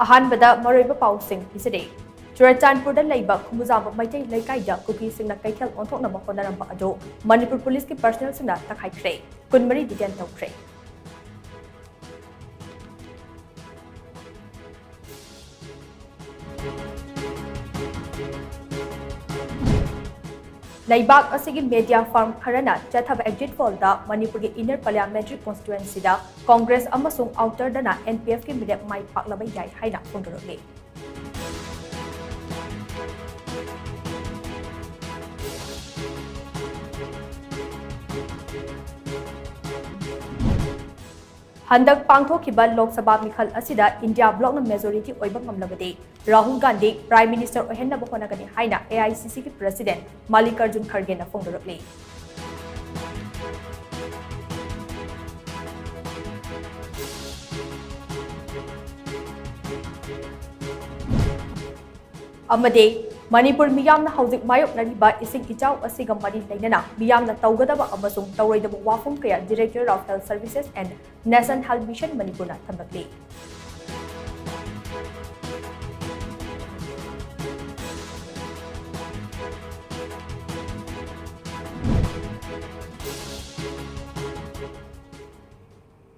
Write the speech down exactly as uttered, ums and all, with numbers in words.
ꯑꯍꯥꯟꯕꯗ ꯃꯔꯨꯑꯣꯏꯕ ꯄꯥꯎꯁꯤꯡ ꯄꯤꯖꯔꯤ꯫ ꯆꯨꯔꯆꯥꯟꯄꯨꯔꯗ ꯂꯩꯕ ꯈꯨꯃꯨꯖꯥꯝꯕ ꯃꯩꯇꯩ ꯂꯩꯀꯥꯏꯗ ꯀꯨꯀꯤꯁꯤꯡꯅ ꯀꯩꯊꯦꯜ ꯑꯣꯟꯊꯣꯛꯅꯕ ꯍꯣꯠꯅꯔꯝꯕ ꯑꯗꯨ ꯃꯅꯤꯄꯨꯔ ꯄꯨꯂꯤꯁꯀꯤ ꯄꯔꯁꯅꯦꯜꯁꯤꯡꯅ ꯇꯛꯈꯥꯏꯈ꯭ꯔꯦ꯫ ꯀꯨꯟꯃꯔꯤ ꯗꯤꯇꯦꯟ ꯇꯧꯈ꯭ꯔꯦ꯫ ꯂꯩꯕꯥꯛ ꯑꯁꯤꯒꯤ ꯃꯦꯗꯤꯌꯥ ꯐꯥꯔꯝ ꯈꯔꯅ ꯆꯠꯊꯕ ꯑꯦꯛꯖꯤꯠ ꯄꯣꯜꯗ ꯃꯅꯤꯄꯨꯔꯒꯤ ꯏꯟꯅꯔ ꯄꯥꯔꯂꯤꯌꯥꯃꯦꯟꯇꯔꯤ ꯀꯣꯟꯁꯇꯤꯇ꯭ꯋꯦꯟꯁꯤꯗ ꯀꯣꯡꯒ꯭ꯔꯦꯁ ꯑꯃꯁꯨꯡ ꯑꯥꯎꯇꯔꯗꯅ ꯑꯦꯟ ꯄꯤ ꯑꯦꯐꯀꯤ ꯃꯤꯔꯦꯞ ꯃꯥꯏ ꯄꯥꯛꯂꯕ ꯌꯥꯏ ꯍꯥꯏꯅ ꯐꯣꯡꯗꯣꯔꯛꯂꯤ꯫ ꯍꯟꯗꯛ ꯄꯥꯡꯊꯣꯛꯈꯤꯕ ꯂꯣꯛ ꯁꯚꯥ ꯃꯤꯈꯜ ꯑꯁꯤꯗ ꯏꯟꯗꯤꯌꯥ ꯕ꯭ꯂꯣꯛꯅ ꯃꯦꯖꯣꯔꯤꯇꯤ ꯑꯣꯏꯕ ꯉꯝꯂꯕꯗꯤ ꯔꯥꯍꯨꯜ ꯒꯥꯟꯙꯤ ꯄ꯭ꯔꯥꯏꯝ ꯃꯤꯅꯤꯁꯇꯔ ꯑꯣꯏꯍꯟꯅꯕ ꯍꯣꯠꯅꯒꯅꯤ ꯍꯥꯏꯅ ꯑꯦ ꯑꯥꯏ ꯁꯤ ꯁꯤꯒꯤ ꯄ꯭ꯔꯁꯤꯗꯦꯟ ꯃꯜꯂꯤꯀꯥꯔꯖꯨꯟ ꯈꯔꯒꯦꯅ ꯐꯣꯡꯗꯣꯔꯛꯂꯤ꯫ ꯑꯃꯗꯤ ꯃꯅꯤꯄꯨꯔ ꯃꯤꯌꯥꯝꯅ ꯍꯧꯖꯤꯛ ꯃꯥꯌꯣꯛꯅꯔꯤꯕ ꯏꯁꯤꯡ ꯏꯆꯥꯎ ꯑꯁꯤꯒ ꯃꯔꯤ ꯂꯩꯅꯅ ꯃꯤꯌꯥꯝꯅ ꯇꯧꯒꯗꯕ ꯑꯃꯁꯨꯡ ꯇꯧꯔꯣꯏꯗꯕ ꯋꯥꯐꯝ ꯀꯌꯥ Directorate of Health Services and National Health Mission ꯃꯅꯤꯄꯨꯔꯅ ꯊꯝꯂꯛꯂꯤ꯫